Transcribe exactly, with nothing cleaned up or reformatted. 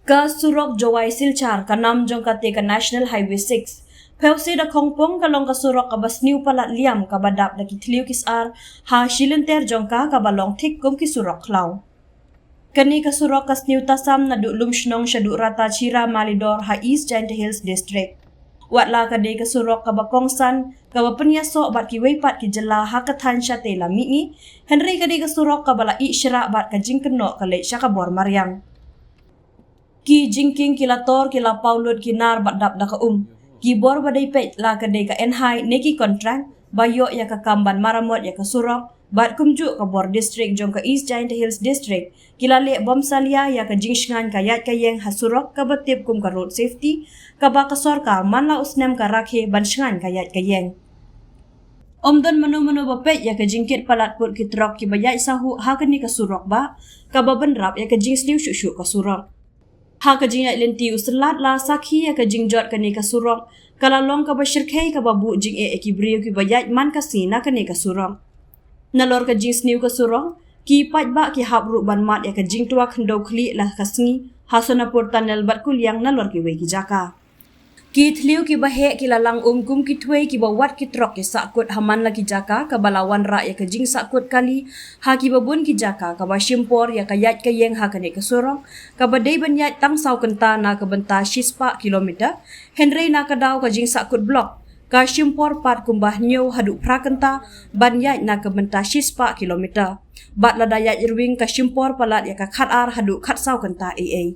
Ka surok Jowai Silchar, ka nam jong kata ka National Highway six, phew se da khongpong, ka long ka surok kaba sniew palat liam, kaba dap da ki thliew ki sar ha shilynter jong ka, kaba long thik kum ki surok khlaw. Kane ka surok ka sniew tasam naduh Lumshnong shaduh Rata Chira Malidor ha East Jaintia Hills District. Wat la ka dei ka surok kaba kongsan, kaba pynïasoh bad kiwei pat ki jylla ha ka thaiñ shatei la mihngi, hynrei ka dei ka surok kaba la ïeh shrah bad ka jingkynnoh ka leit sha ka bor mariang. Ki jingkieng ki la tor, ki la paw lut ki nar bad dap da ka um. Ki bor ba dei peit, la ka dei ka N H I ne ki kontrak ba ïoh ïa ka kam ban maramot ïa ka surok, bad kumjuh ka bor district jong ka East Jaintia Hills District, ki la leh bymsalia ïa ka jingshngaiñ ka ïaid ka ïeng ha surok kaba tip kum ka road safety, kaba ka sorkar man la u snem ka rakhe ban shngaiñ ka ïaid ka ïeng. Ym don mano mano ba peit ïa ka jingkit palat pud ki trok kiba ïaid sahuh ha kane ka surok, ba kaba bynrap ïa ka jingsniew shuh shuh ka surok. Ha ka jingïaid lynti u syllad, la sakhi ïa ka jingjot kane ka surok, ka la long kaba shyrkhei, kaba buh jingeh ïa ki briew kiba ïaid man ka sngi na kane ka surok. Nalor ka jingsniew ka surok, ki paidbah ki hap ruh ban mad ïa ka jingtwa khyndew khlieh la ka sngi ha Sonapur Tunnel bad Kuliang nalor kiwei ki jaka. Ki thliew kiba heh ki la lang um kum ki thwei kiba wad ki trok ki sahkut ha man la ki jaka, kaba la wanrah ïa ka jingsahkut kali ha kiba bun ki jaka, kaba shim por ïa ka ïaid ka ïeng ha kane ka surok, kaba dei ban ïaid tang saw kynta na ka bynta shispah kilometer, hynrei na ka daw ka jingsahkut block, ka shim por pat kumba hynñiew haduh phra kynta ban ïaid na ka bynta shispah kilometer. Bad lada ïaid rwing, ka shim por palat ïa ka khatar haduh khatsaw kynta ei ei.